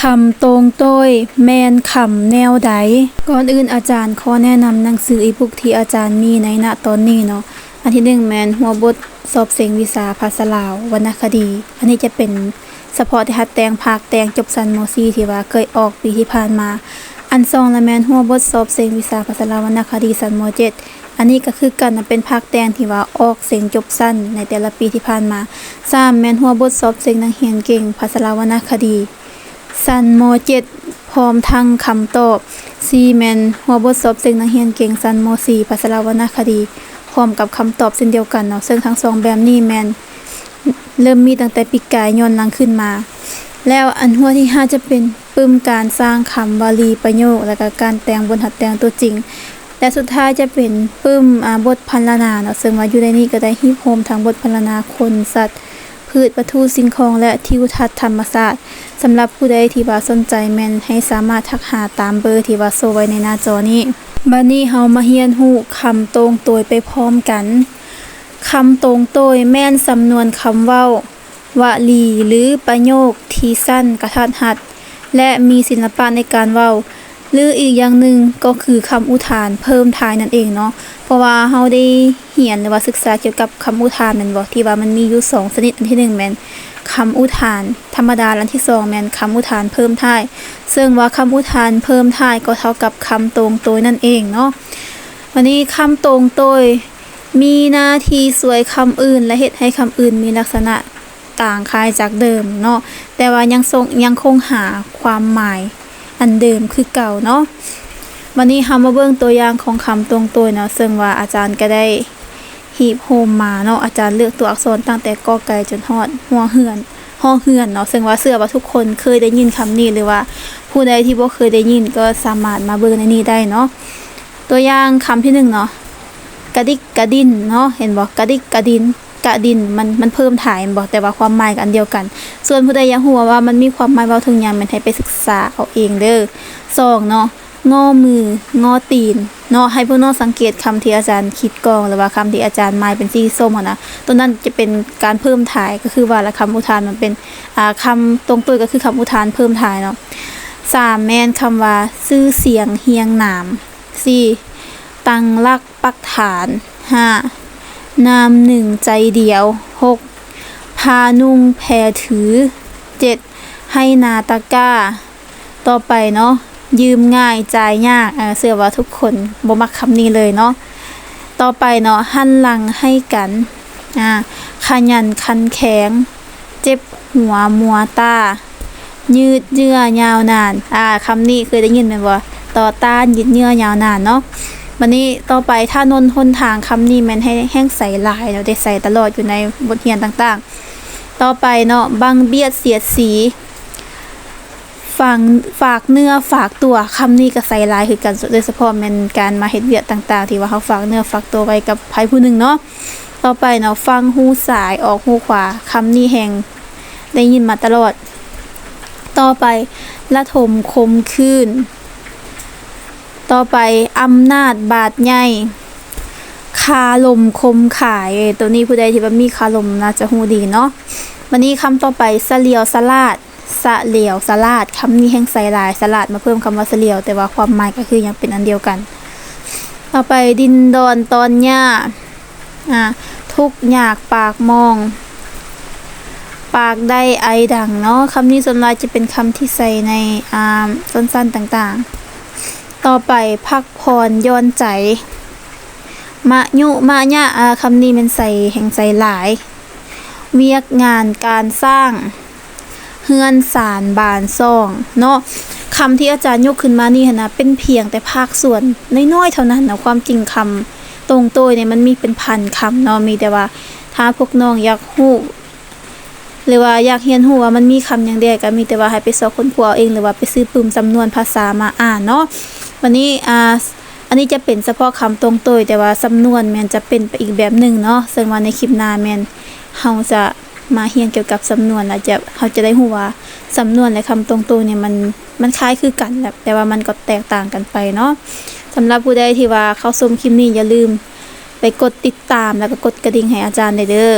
ຄຳຕົງໂຕ້ຍແມ່ນຄຳແນວໃດ? ກ່ອນອື່ນອາຈານຂໍແນະນຳໜັງສືອີບຸກທີ່ອາຈານມີໃນນະຕອນນີ້ເນາະ. ອັນທີໜຶ່ງແມ່ນຫົວບົດສອບເສັງວິຊາພາສາລາວວັນນະຄະດີ. ອັນນີ້ຈະເປັນສະເພາະທີ່ຫັດແຕ່ງພາກແຕ່ງຈົບຊັ້ນ ມໍສີ່ ທີ່ວ່າເຄີຍອອກປີທີ່ຜ່ານມາ. ອັນສອງລະແມ່ນຫົວບົດສອບເສັງວິຊາພາສາລາວວັນນະຄະດີຊັ້ນ ມໍເຈັດ. ອັນນີ້ກໍຄືກັນນະ ເປັນພາກແຕ່ງທີ່ວ່າອອກເສັງຈົບຊັ້ນໃນແຕ່ລະປີທີ່ຜ່ານມາ. ສາມແມ່ນຫົວບົດສອບເສັງນັກຮຽນເກັ່ງພາສາລາວວັນນະຄະດີ ຊັ້ນ ມໍເຈັດ ພ້ອມທັງຄຳຕອບ. ສີ່ແມ່ນຫົວບົດສອບເສັງນັກຮຽນເກັ່ງຊັ້ນ ມໍສີ່ ພາສາລາວວັນນະຄະດີ ພ້ອມກັບຄຳຕອບເຊັ່ນດຽວກັນເນາະ, ເຊິ່ງທັງສອງແບບນີ້ແມ່ນເລີ່ມມີຕັ້ງແຕ່ປີກາຍຍ້ອນຫຼັງຂຶ້ນມາ. ແລ້ວອັນຫົວທີຫ້າຈະເປັນປຶ້ມການສ້າງຄຳວາລີປະໂຫຍກ ແລະກະການແຕ່ງບົດຫັດແຕ່ງຕົວຈິງ. ແລະສຸດທ້າຍຈະເປັນປຶ້ມ ອາ ບົດພັນລະນາເນາະ, ເຊິ່ງວ່າຢູ່ໃນນີ້ກໍໄດ້ຮີບໂຮມທັງບົດພັນລະນາຄົນ, ສັດ, ພືດວັດຖຸສິ່ງຂອງ ແລະ ທິວທັດທຳມະຊາດ. ສຳລັບຜູ້ໃດທີ່ວ່າສົນໃຈແມ່ນໃຫ້ສາມາດທັກຫາຕາມເບີທີ່ວ່າໂຊໄວ້ໃນໜ້າຈໍນີ້. ບັດນີ້ເຮົາມາຮຽນຮູ້ຄຳຕົງໂຕຍໄປພ້ອມກັນ. ຄຳຕົງໂຕຍແມ່ນສຳນວນຄຳເວົ້າ, ວະລີ ຫຼື ປະໂຫຍກທີ່ສັ້ນ, ກະທັດຮັດ ແລະ ມີສິລະປະໃນການເວົ້າ. ຫຼືອີກຢ່າງໜຶ່ງກໍຄືຄຳອຸທານເພີ່ມທ້າຍນັ້ນເອງເນາະ, ເພາະວ່າເຮົາໄດ້ຮຽນ ຫຼືວ່າສຶກສາກ່ຽວກັບຄຳອຸທານແມ່ນບໍ່ ທີ່ວ່າມັນມີຢູ່ສອງຊະນິດ. ອັນທີໜຶ່ງແມ່ນຄຳອຸທານທຳມະດາ ແລະ ອັນທີສອງແມ່ນຄຳອຸທານເພີ່ມທ້າຍ, ເຊິ່ງວ່າຄຳອຸທານເພີ່ມທ້າຍກໍເທົ່າກັບຄຳຕົງໂຕຍນັ້ນເອງເນາະ. ບັດນີ້ຄຳຕົງໂຕຍມີໜ້າທີ່ຊ່ວຍຄຳອື່ນ ແລະ ເຮັດໃຫ້ຄຳອື່ນມີລັກສະນະ ຕ່າງຄາຍຈາກເດີມເນາະ, ແຕ່ວ່າຍັງຊົງ ຍັງຄົງຫາຄວາມໝາຍອັນເດີມຄືເກົ່າເນາະ. ບັດນີ້ເຮົາມາເບິ່ງຕົວຢ່າງຂອງຄຳຕົງໂຕຍເນາະ, ເຊິ່ງວ່າອາຈານກະໄດ້ຮີບໂຮມມາເນາະ. ອາຈານເລືອກຕົວອັກສອນຕັ້ງແຕ່ ກ ໄກ່ ຈົນຮອດ ຮ ເຮືອນ ຮ ເຮືອນເນາະ, ເຊິ່ງວ່າເຊື່ອວ່າທຸກຄົນເຄີຍໄດ້ຍິນຄຳນີ້ ຫຼືວ່າຜູ້ໃດທີ່ບໍ່ເຄີຍໄດ້ຍິນກໍສາມາດມາເບິ່ງໃນນີ້ໄດ້ເນາະ. ຕົວຢ່າງຄຳທີໜຶ່ງເນາະ, ກະດິກກະດິນເນາະ, ເຫັນບໍ່? ກະດິກກະດິນ. ກະດິນ ມັນ ມັນເພີ່ມທ້າຍແມ່ນບໍ່? ແຕ່ວ່າຄວາມໝາຍກໍອັນດຽວກັນ. ສ່ວນຜູ້ໃດຢາກຮູ້ວ່າ ວ່າມັນມີຄວາມໝາຍເວົ້າເຖິງຫຍັງ ແມ່ນໃຫ້ໄປສຶກສາເອົາເອງເດີ້. ສອງເນາະ, ງໍມື ງໍຕີນເນາະ. ໃຫ້ພວກນ້ອງສັງເກດຄຳທີ່ອາຈານຂີດກ່ອງ ຫຼືວ່າຄຳທີ່ອາຈານໝາຍເປັນສີສົ້ມຫັ້ນນະ, ໂຕນັ້ນຈະເປັນການເພີ່ມທ້າຍ. ກໍຄືວ່າລະຄຳອຸທານມັນເປັນ ອາ ຄຳຕົງໂຕຍກໍຄືຄຳອຸທານເພີ່ມທ້າຍເນາະ. ສາມແມ່ນຄຳວ່າ ຊື່ສຽງຮຽງນາມ. ສີ່ ຕັ້ງຫຼັກປັກຖານ. ຫ້າ ນ້ຳໜຶ່ງໃຈດຽວ. ຫົກ ຜ້ານຸ່ງແພຖື. ເຈັດ ໄຮ່ນາຕາກ້າ. ຕໍ່ໄປເນາະ, ຢືມງ່າຍຈ່າຍຍາກ. ເອີ ເຊື່ອວ່າທຸກຄົນບໍ່ມັກຄຳນີ້ເລີຍເນາະ. ຕໍ່ໄປເນາະ, ຫັນຫຼັງໃຫ້ກັນ. ອາ ຂະຫຍັນຂັນແຂງ. ເຈັບຫົວມົວຕາ. ຍືດເຍື້ອຍາວນານ. ອາ ຄຳນີ້ເຄີຍໄດ້ຍິນແມ່ນບໍ່? ຕໍ່ຕ້ານ ຍືດເຍື້ອຍາວນານເນາະ. ບັດນີ້ຕໍ່ໄປ ຖະໜົນຫົນທາງ. ຄຳນີ້ແມ່ນໃຫ້ແຮ່ງໃຊ້ຫຼາຍເນາະ, ໄດ້ໃຊ້ຕະຫຼອດຢູ່ໃນບົດຮຽນຕ່າງໆ. ຕໍ່ໄປເນາະ, ບັງບຽດສຽດສີ. ຝາກ ຝາກເນື້ອຝາກຕົວ. ຄຳນີ້ກໍໃຊ້ຫຼາຍຄືກັນ, ໂດຍສະເພາະແມ່ນການມາເຮັດວຽກຕ່າງໆ ທີ່ວ່າເຮົາຝາກເນື້ອຝາກຕົວໄວ້ກັບໃຜຜູ້ໜຶ່ງເນາະ. ຕໍ່ໄປເນາະ, ຟັງຫູຊ້າຍ ອອກຫູຂວາ. ຄຳນີ້ແຮ່ງໄດ້ຍິນມາຕະຫຼອດ. ຕໍ່ໄປ ລະທົມຄົມຂື່ນ. ຕໍ່ໄປ ອຳນາດບາດໃຫຍ່. ຄາລົມຄົມຂາຍ. ເອີ ໂຕນີ້ຜູ້ໃດທີ່ວ່າມີຄາລົມໜ້າຈະຮູ້ດີເນາະ. ບັດນີ້ຄຳຕໍ່ໄປ ສະຫຼຽວສະຫຼາດ. ສະຫຼຽວສະຫຼາດ. ຄຳນີ້ແຮ່ງໃຊ້ຫຼາຍ, ສະຫຼາດມາເພີ່ມຄຳວ່າສະຫຼຽວ, ແຕ່ວ່າຄວາມໝາຍກໍຄືຍັງເປັນອັນດຽວກັນ. ຕໍ່ໄປ ດິນດອນຕອນຫຍ້າ. ອາ ທຸກຍາກປາກໝອງ. ປາກໄດ້ໄອດັງເນາະ. ຄຳນີ້ສ່ວນຫຼາຍຈະເປັນຄຳທີ່ໃຊ້ໃນ ອາ ຊົນຊັ້ນຕ່າງໆ. ຕໍ່ໄປ ພັກຜ່ອນຢ່ອນໃຈ. ມະຍຸມະຍະ. ອາ ຄຳນີ້ແມ່ນໃຊ້ ແຮ່ງໃຊ້ຫຼາຍ. ວຽກງານການສ້າງ. ເຮືອນຊານບານຊ່ອງເນາະ. ຄຳທີ່ອາຈານຍົກຂຶ້ນມານີ້ຫັ້ນນະ ເປັນພຽງແຕ່ພາກສ່ວນນ້ອຍໆເທົ່ານັ້ນເນາະ. ຄວາມຈິງຄຳຕົງໂຕຍນີ້ມັນມີເປັນພັນຄຳເນາະ, ມີແຕ່ວ່າຖ້າພວກນ້ອງຢາກຮູ້ ຫຼືວ່າຢາກຮຽນຮູ້ວ່າມັນມີຄຳຫຍັງແດ່ ກໍມີແຕ່ວ່າໃຫ້ໄປຊອກຄົ້ນຄວ້າເອົາເອງ ຫຼືວ່າໄປຊື້ປຶ້ມສຳນວນພາສາມາອ່ານເນາະ. ບັດນີ້ ອາ ອັນນີ້ຈະເປັນສະເພາະຄຳຕົງໂຕຍ, ແຕ່ວ່າສຳນວນແມ່ນຈະເປັນໄປອີກແບບໜຶ່ງເນາະ. ເຊິ່ງວ່າໃນຄລິບໜ້າແມ່ນເຮົາຈະມາຮຽນກ່ຽວກັບສຳນວນ ແລະ ຈະ ເຮົາຈະໄດ້ຮູ້ວ່າສຳນວນ ແລະ ຄຳຕົງໂຕຍນີ້ມັນ ມັນຄ້າຍຄືກັນແຫຼະ ແຕ່ວ່າມັນກໍແຕກຕ່າງກັນໄປເນາະ. ສຳລັບຜູ້ໃດທີ່ວ່າເຂົ້າຊົມຄລິບນີ້ ຢ່າລືມໄປກົດຕິດຕາມ ແລ້ວກໍກົດກະດິ່ງໃຫ້ອາຈານແດ່ເດີ້.